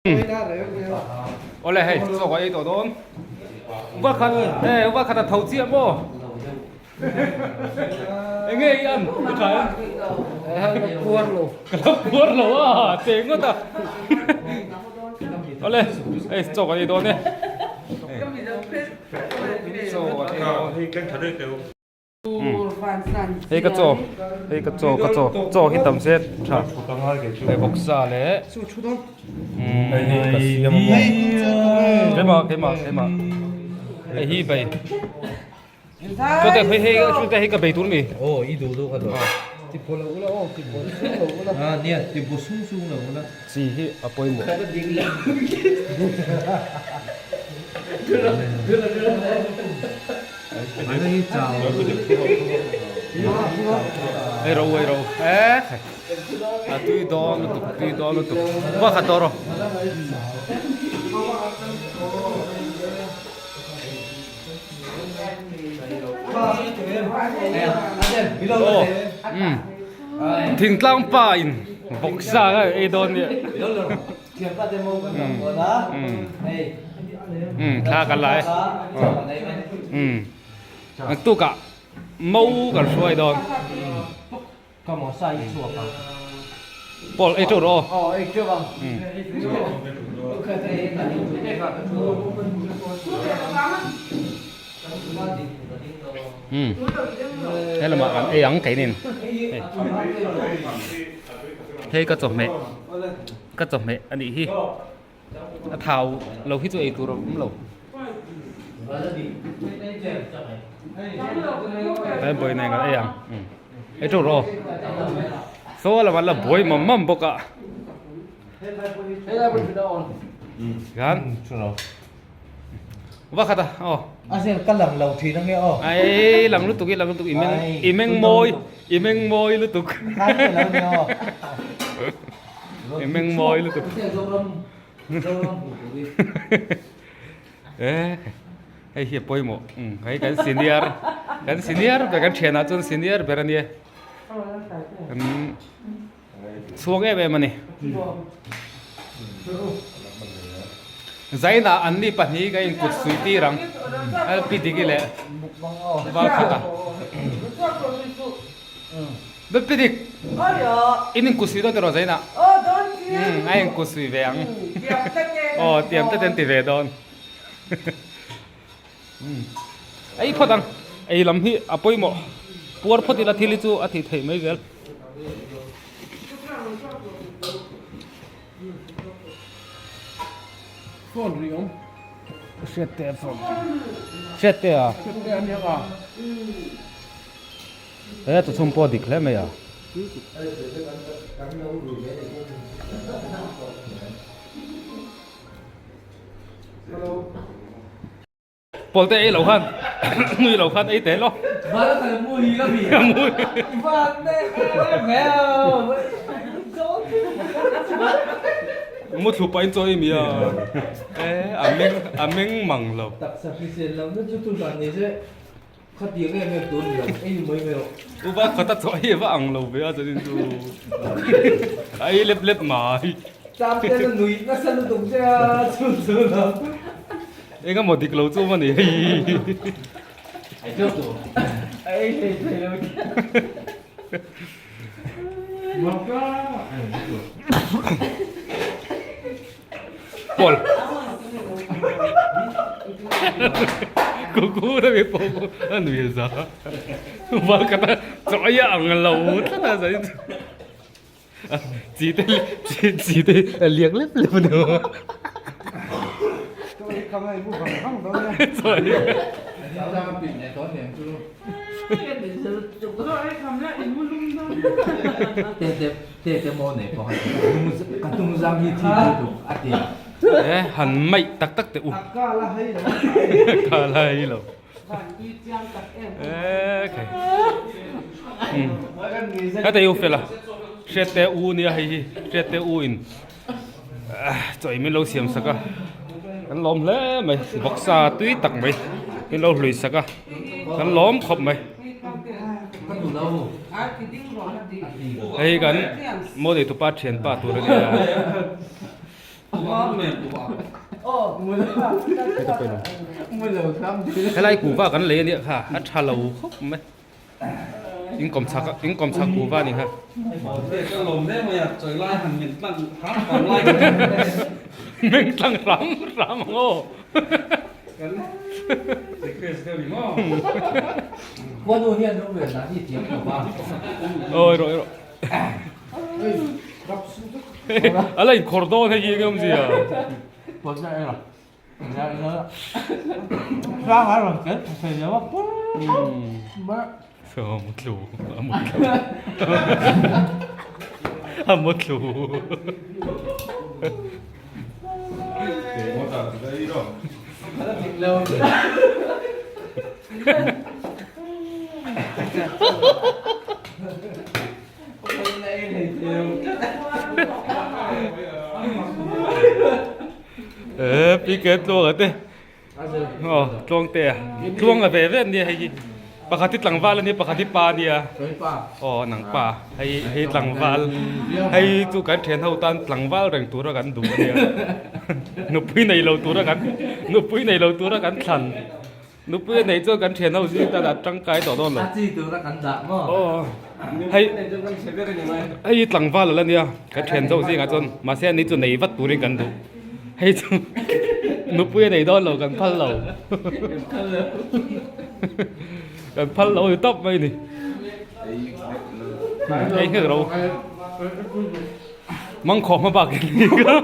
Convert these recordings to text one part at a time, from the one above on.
Awle hei chaw ka ei tawh dawn va khat eh va khat a tho chiah maw enge i an i tha em ka puar lo ka lo puar lo a te ngawt a awle hei chaw ka ei dawn e chaw ka ei dawn. Hei ka chaw hei ka chaw ka chaw chaw hi tam se tha hei vawksa leh hei hi ka siam a maw keimah keimah keimah hei hi bei chute hei hei chute hei ka bei tur mi aw i duh duh ka duh ti pawh lo ula aw ti pawh sung lo ula a nia ti pawh sung sung lo ula chi hi a pawimawh Ei ro ei ro e khai a tui dawn lutuk tui dawn lutuk va khat dawn rawh. Aw umm thingtlang pa in vawksa kha ei dawn nia. Umm thla kan la e umm naktukah mo kan hruai dawn Paul ei teuh rawh aw umm helamah kan ei ang keinin hei hei ka chawhmeh. Ka chawhmeh a nih hi. A thau lo hi chu ei tur a awm lo. Tlai buai nei kan ei ang. Ei teuh rawh aw. Saw lamah la buai mam mam bawk a. Khan. Va khat a aw. A zel ka lang lo thin ange aw. Ai lang lutuk i lang lutuk i meng i meng mawi i meng mawi lutuk. Khai te lo ni aw. I meng mawi lutuk. Eh hei hi a pawimawh hei kan senior kan senior ber kan thianah chuan senior ber ania. Chhuak em em a ni. Zainah an ni pahnih ka inkut sui tir ang. LP Diki leh Val Khata. LP Dik, in inkut sui dawn tiraw Zainah? A inkut sui ve ang. Aw, tiam te ten ti ve dawn. Ei phawt ang, ei lam hi a pawimawh. Puar phawt ila thil hi chu a thih theih mai zel. Phone ri awm. Hriat te a phone. Hriat te a. Hriat te a nia a. He chu chhung pawh dik hle mai a. Pawlte ei lo khan nui lo khan ei tel aw. Mu thlu pahin chaw ei mi a. E a meng a meng mang lo. Uva khata chaw ei va ang lo ve a chuanin chu a ei lep lep mai. Eng emaw dik lo chu awm a ni hei. Pawl Kuku na mi pawh pawh a nui za Val kata chaw a ang lo tlat a zai chu Chi te chi chi te a liak lep lep a ni maw Chaw ei E han maih tak tak teh u ka la hei lo e khai heta i u fela hriat te u nia hei hi hriat te u in chaw min lo siam sak a kan lawm hle mai vawksa tui tak mai min lo hlui sak a kan lawm khawp mai. Hei kan maw nei tupa thianpa tur a nia. Helai kuhva kan lei ania kha a tha lo khawp mai in kawm chak in kawm chak kuhva ni kha. Meng tlang ram ram ang aw. Awi rawh rawh. A la inkhawr dawn hei hi enge awmzia. Mutlu a mutlu a mutlu. Ê pi ke tluang a te aw tluang te a tluang a ve ve an nia hei hi pakhat hi tlangval a nia pakhat hi pa a nia aw nang pa hei hei tlangval hei chu kan thian ho tan tlangval reng tura kan duh a nia nupui nei lo tura kan nupui nei lo tura kan thlan. Nupui a neih chuan kan thian ho zing tan a tangkai tawh dawn lo. A chi tura kan dah maw? Aw. Hei hei tlangval ala nia kan thian zawk zingah chuan mahse ani chu nei vat turin kan duh. Hei chu nupui a nei dawn lo kan phal lo. Kan phal lo ni tawp mai ni. Hei nghek ro. Mangkhawh hma bak in ni ka.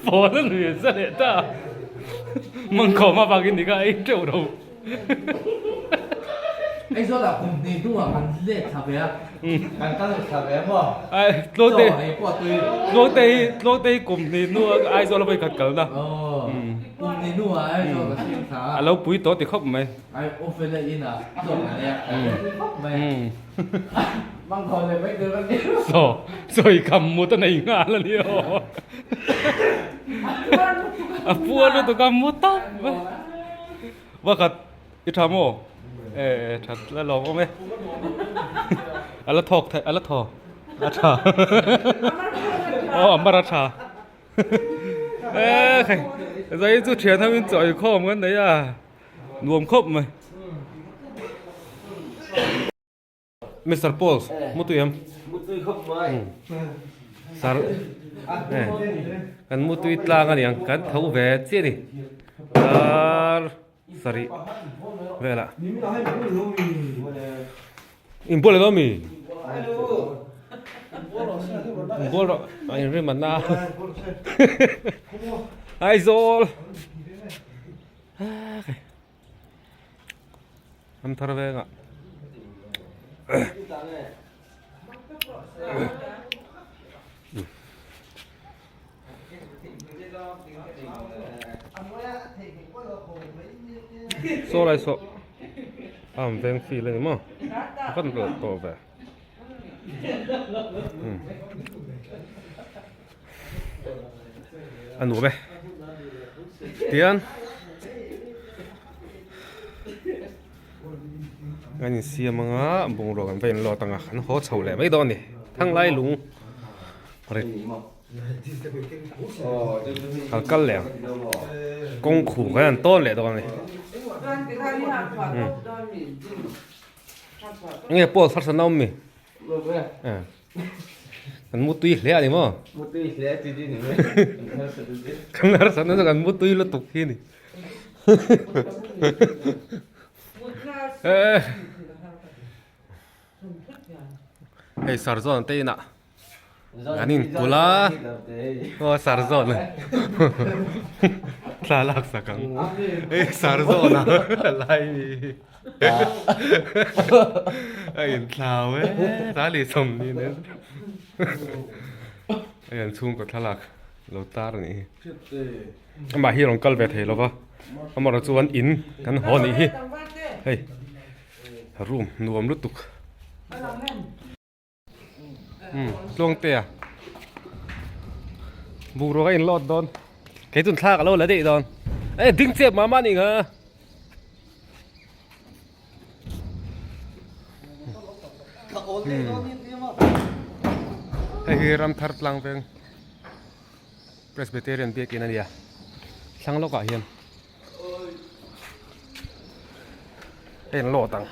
Phone a nui an sa leh ta. Mangkhawh hma bak in ni ka ei teuh ro. Aizawl ah kum hnih hnuah kan let thla ve a, kan kal thla ve maw? Ai Tluangte Tluangte hi Tluangte hi kum hnih hnuah Aizawl a vawikhat kalna. Aw kum hnih hnuah Aizawl ka thleng thla a. A lo pui tawh ti khawp mai. Ai open a in ah zawk a nia khawp mai. Mangkhawh leh mai tur a ni. Saw sawi kham mut a nei nghal a ni aw. A puar lutuk a mu tawp mai. Pakhat i tha maw? E that la lawm awm e. A la thawk theih a la thaw a tha. Aw a mar a tha. E khai zai chu thian ho in chawi khawm kan nei a. Nuam khawp mai. Mister Pauls, mutui em? Mutui khawp mai. Sar, kan mutui tlang a niang, kan tho ve chiah a ni. Dar sarih velah. Inbual elo mi? Inbual rawh, a inrim a na. Aizawl. Ram thar vengah saw lai saw a awm veng feel a ni maw a van rawlh tawh ve a nuam e tian an insiam anga bungrua kan va inlawt anga kan haw chho leh mai dawn a ni thanglai lung rit kal kal leh ang kawng khur kan han tawn leh dawn a ni enge pawl thar san a awm mi. Kan mutui hle a ni maw? Mutui hle ti ti ni mai. Kan harsat na chu kan mutui lutuk hi ni. Hei Sarzawn te inah kan inkulh a, aw Sarzawn thla lak sak ang. Hei Sarzawn a lai mi hi. A inthlau e rali sawmni nen hei an chhungkaw thlalak lo tar a nih hi amah hi a rawn kal ve thei lova amaherawhchu chuan in kan haw a nih hi hei room nuam lutuk. Tluangtea bungrua ka inlawt dawn kei chun thla ka lo la daih dawn e ding chep mah mah nih kha Hei hi Ramthar tlang veng Presbyterian biakin a nia thlang lawkah hian hei an lawt ang.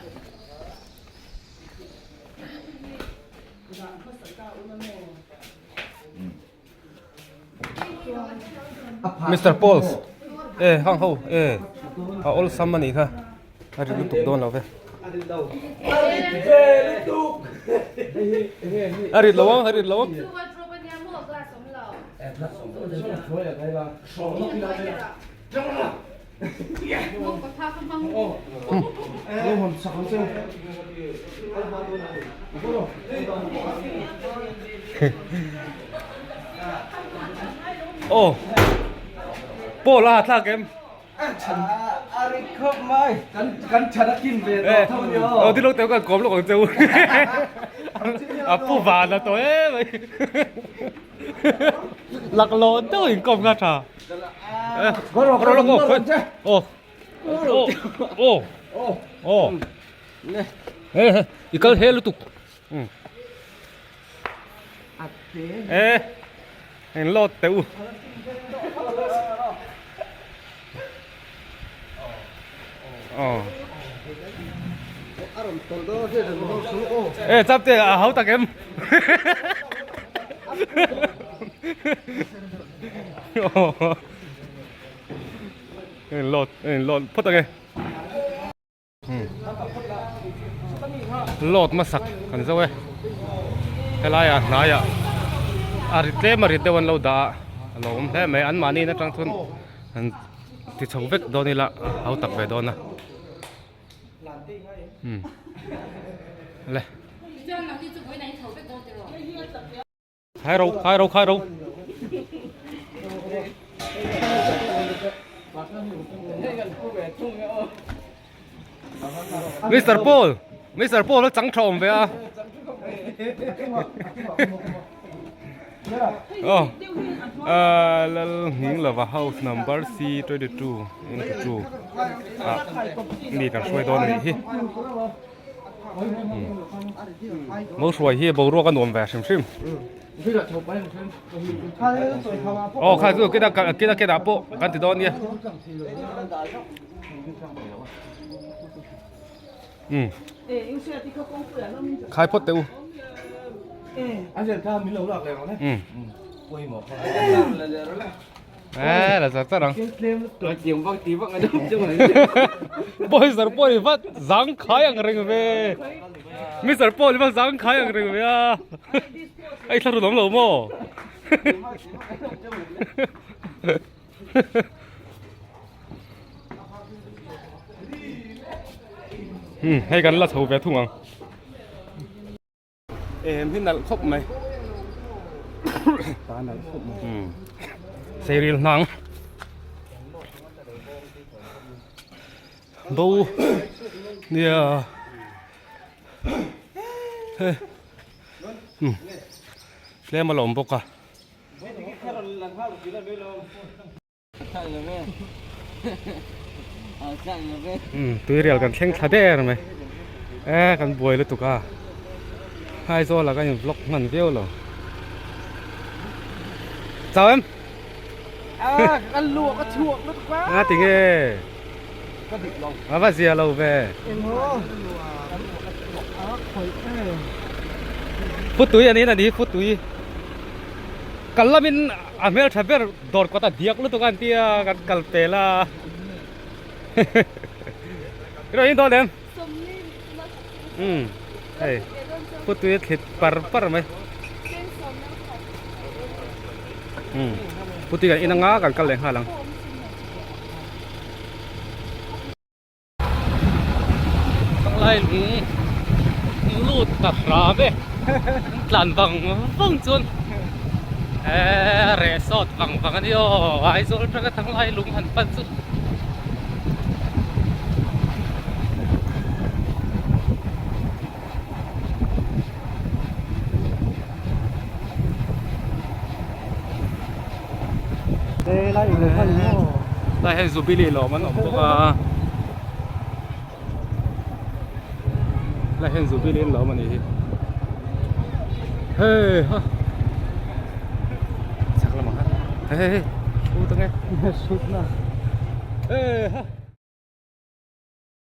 Mister Pauls e hang ho e a awlsam a nih kha a ri lutuk dawn lo ve a rit lo ang a rit lo ang Aw Paul a thlak em Aw ti lo teu kan kawm lawk ang cheu a pu van a tawh em mai Laklawh deuh in kawm kha tha. I kal he lutuk e eng lawt teh u e chap te a hau tak em. Lawt lawt phawt ang e lawt hmasak kan zo e helaiah hnaiah a rit tlem a rit deuh an lo dah a a lo awm hle mai an mahni in atang chuan an ti chho vek dawn ila a hau tak ve dawn a le. Khai ro khai ro khai ro Mister Paul Mister Paul nó trắng trộm về à Oh lal nghing lova house number C22 into 2 ah mi kan hruai dawn a nih hi. Mo hruai hi boruak a nuam ve hrim hrim. Aw kha chu keda keda keda pawh kan ti dawn nia. Um. Khai phawt teh u. Um. Ê là sao rằng Boys are boy vat zang khai ang reng ve Mr. Paul va zang khai ang reng ve a Ai thla run awm lo maw Hei kan la chho ve thung ang Em hi nalh khawp mai. Ta nalh khawp mai. Um. Seiril hnang. Bo. Nia. He. Um. Tlem a lawm bawk a. Tuirial kan thleng thla der mai e kan buai lutuk a Aizawl ah kan in vlog hman viau lo chau em kan luak a chhuak lutuk a nga ti nge ka dik lo a va zia lo ve Putui ani ani putui kal lamin A hmeltha ber dawr kawt a diak lutuk a an tia kan kal pel a Ilo in dawn em? Umm hei putui a thlit par par mai umm putui kan in anga kan kal leh nghal ang. Lai lung lut ta hram e tlan vang vang chuan eh resort vang vang a ni aw Aizawl atanga thanglai lung han pan chu. Lai hei Jubilee lawm an awm bawk a lai hian Jubilee an lawm a nih hi hei ha. Hei hei shoot ange. Shoot na. Hey ha.